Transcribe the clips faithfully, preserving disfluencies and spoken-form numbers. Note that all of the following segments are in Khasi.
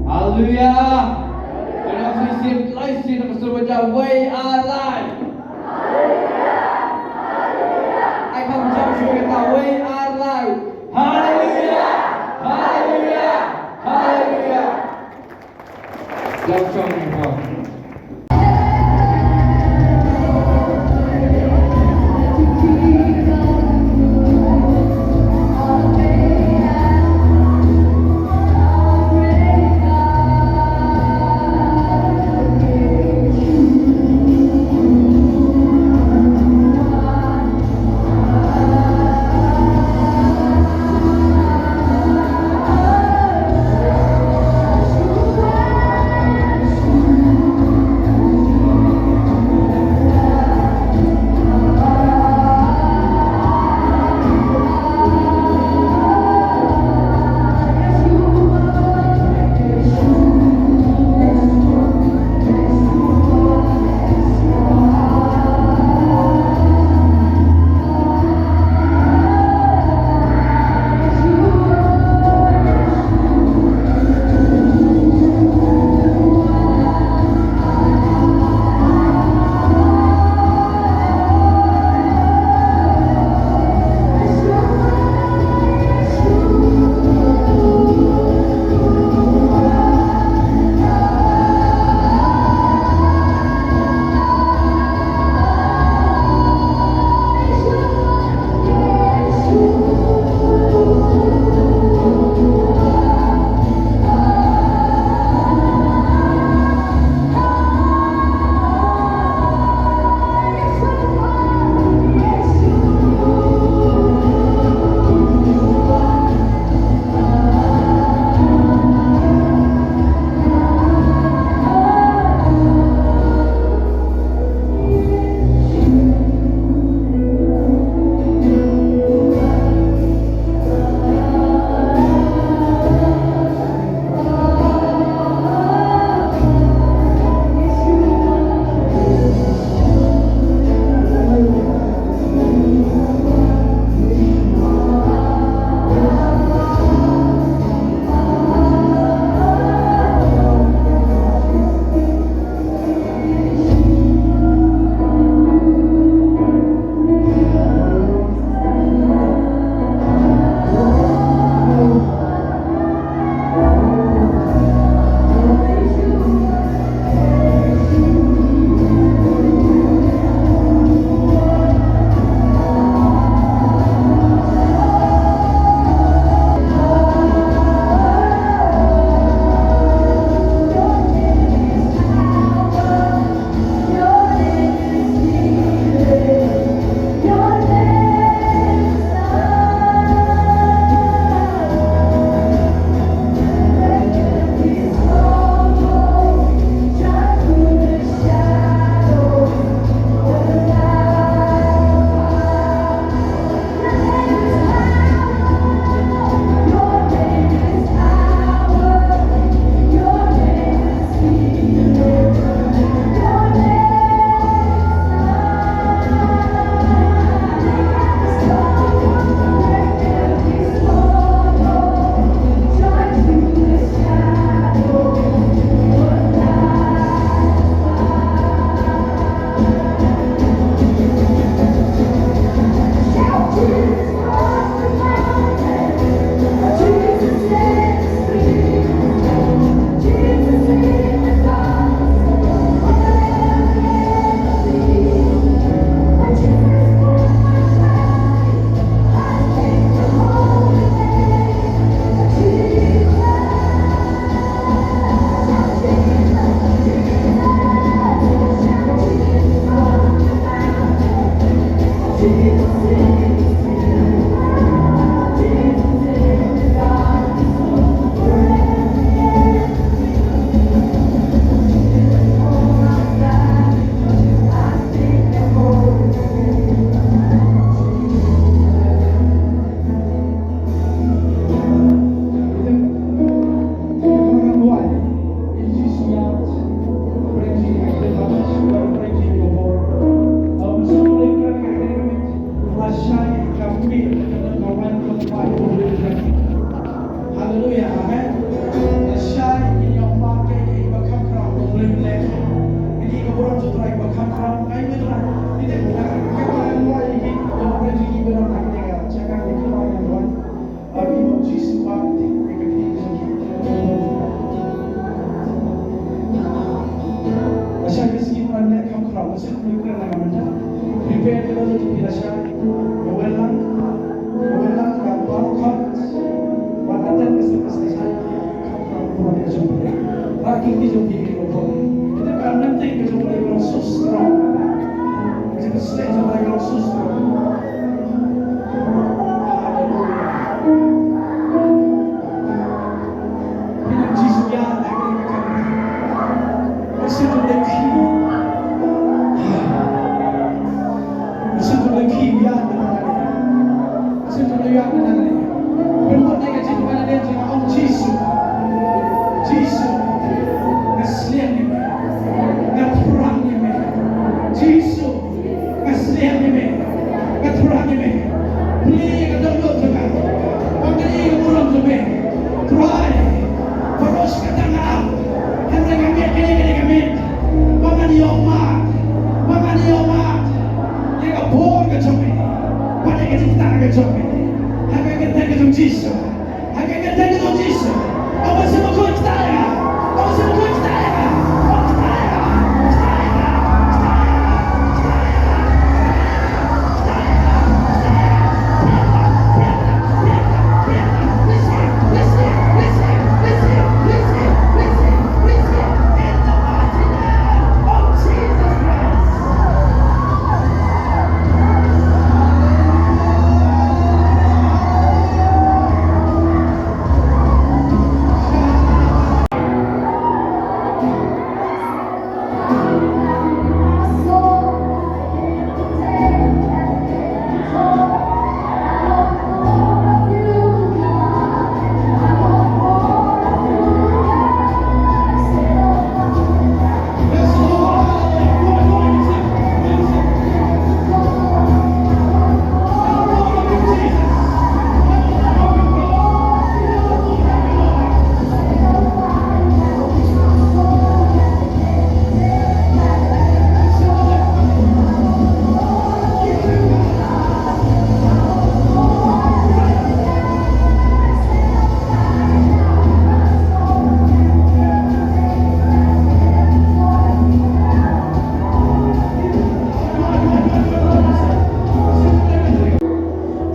Haleluya. Kane ka shisien, lai shisien ka sur ba jam, wei ar lai. Ai kham jam shuh kita, wei ar lai. Haleluya. Haleluya. Haleluya. Jam shong ni pha. Ki jong phi ki jong phi. Kita ka anointing ka jong phi ka long so strong. Kita ka sledge jong phi ka long so strong. Hallelujah. Phi nang Jisu ïa ka ka ka. Listen to the key. Listen to the key. Ïa ka ka. Jisu, to ïa ka nang ne. Pynmut ïa ka jingpynlong jong nga, ong Jisu. Jisu. Nga sliang ïa me. Nga thrang ïa me. Jisu. Nga sliang ïa me. Nga thrang ïa me. Plie ïa ka dohnud jong nga. Ba ngan ïoh burom jong me. Trai. Baroh shi katta nga ap. Hynrei nga miet kane kane ka miet. Ba ngan ïoh mad. Ba ngan ïoh mad. Ïa ka bor ka jong me. Bad ïa ka jingktah ka jong me. Ha ka kyrteng ka jong Jisu. Ha ka kyrteng ka jong Jisu. Aba sngewbha kyrteng ïa. Aba sngewbha kyrteng ïa.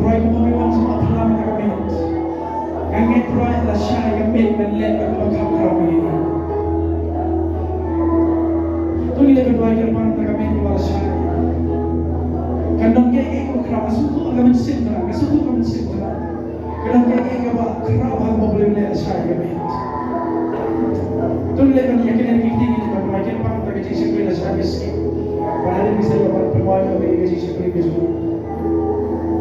Trai, kumno me wan sha ka pyrthei ka miet. Nga ngeit Trai, lashai ka miet ngan leh katba kham khraw ïa ngi. To ngi leh katba kyrpang na ka miet ba lashai. Kan don kaei kaei kaba khraw, nga sngewthuh ka mynsiem Trai, nga sngewthuh ka mynsiem Trai. Ka don kaei kaei kaba khraw ha kaba U Blei u leh lashai ka miet. To ngi leh ban ïa kane ki ktien ngi leh katba kyrpang na ka jingshakri lashai ka sngi. Ba hadien ngi sa ïoh ban pynwai ïa ka jingshakri ka jong ngi.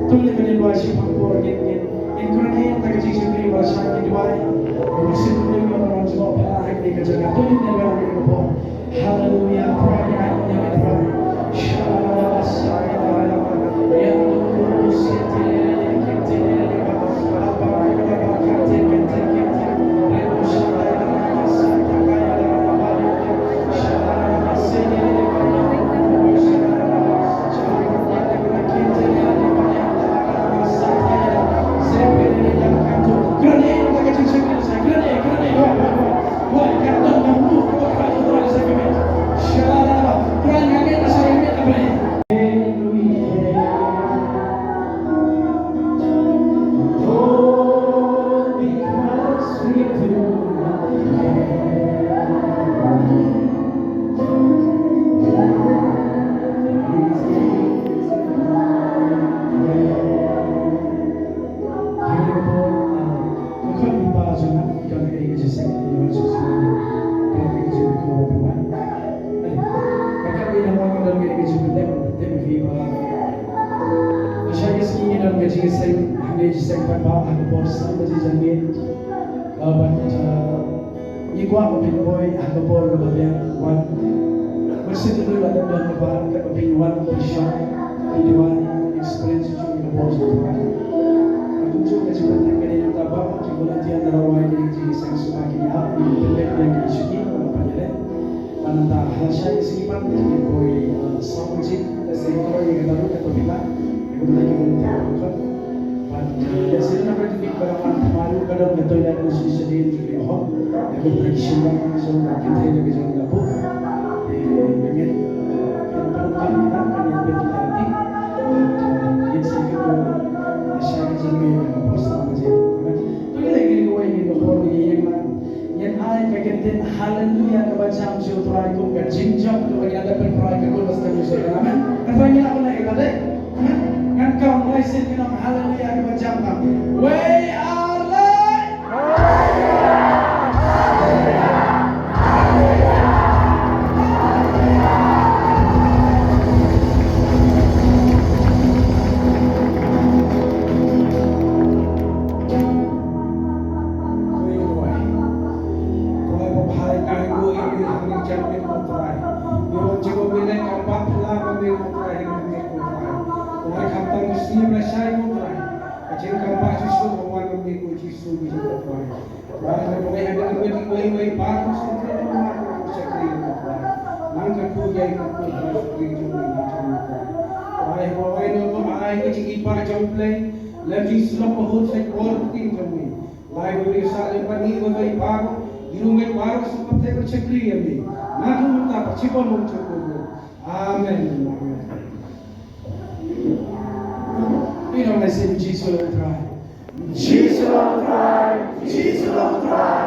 To ngi leh ban ïa duwai shaphang por ngin ngin ngin kren ïa ka jingshakri ba lashai ngin duwai. Ba U Mynsiem U Blei un ïoh ban wan jngoh pynlong ha kane ka jaka. To ngin ïa duwai ha kane ka por. Haleluya. Trai, ngi ai ïa me Trai. Shalala shalala. Nga khot ïa i pa jong nga, i don ha kane ka jingseng, i Yohan Sosna. Ka don ha kane ka jingkyrkhu ba pynwan. Nga khot ïa i Lamon, ka don ha kane ka jingpyntip, pyntip ïa phi ba lashai ka sngi ngi don ka jingïaseng, hangne jingseng paidbah ha ka por san baje janmiet. Ah, bad, ah, ngi kwah ba phin poi ha ka por kaba biang, wan. Mynsiem Blei ba la dep don lypa katba phin wan phi shong, phi duwai, experience shuh ïa ka bor jong U Trai. Bad kumjuh ka jingpyntip kane, nangta baroh ki volunteer na Rawai, kine ki jingïaseng suba kine, hap ngi pynbeit ïa ki shuki ba la pan ïaleh. Bad nangta ha lashai ka sngi pat ngi poi, eh, saw baje, lehse ngi poi ïa kata ruh katba phi lah. Ïa kata ki volunteer ruh kat. Bad, eh, lehse na ka jingpynbeit ba la wan thymmai ruh ka don ka toilet na shisha dien jong ki hall. Ïa kata ki shynrang ki jong ka kynthei da ki jong ka buh. Te, eh, ïa ngeit, eh, kan pyndonkam kita, kan ïa peit kita lynti. Bad, eh, ngin sa ïakynduh lashai ka janmiet ha ka por saw baje. To ngi leh kine kiwei ki khubor ngi ïeng lang. Ngin ai ka kynthei Haleluya kaba jam sha U Trai kum ka jingjop kaba ngi la pynpaw ka chorus ka music. Amen. Ka sa ngi la pynleh kata dei. Amen. Ngan kong lai sien ngi ong haleluya kaba jam tam. Wei ar lai. Lai ba ri sah lem bad ngi wei wei baroh, ngi ruh wei baroh sngewbha ban shakri ïa me. Naduh mynta bad shibun bymjukut ruh. Amen. Amen. Ngi ong lai sien Jisu U Trai. Jisu U Trai. Jisu U Trai.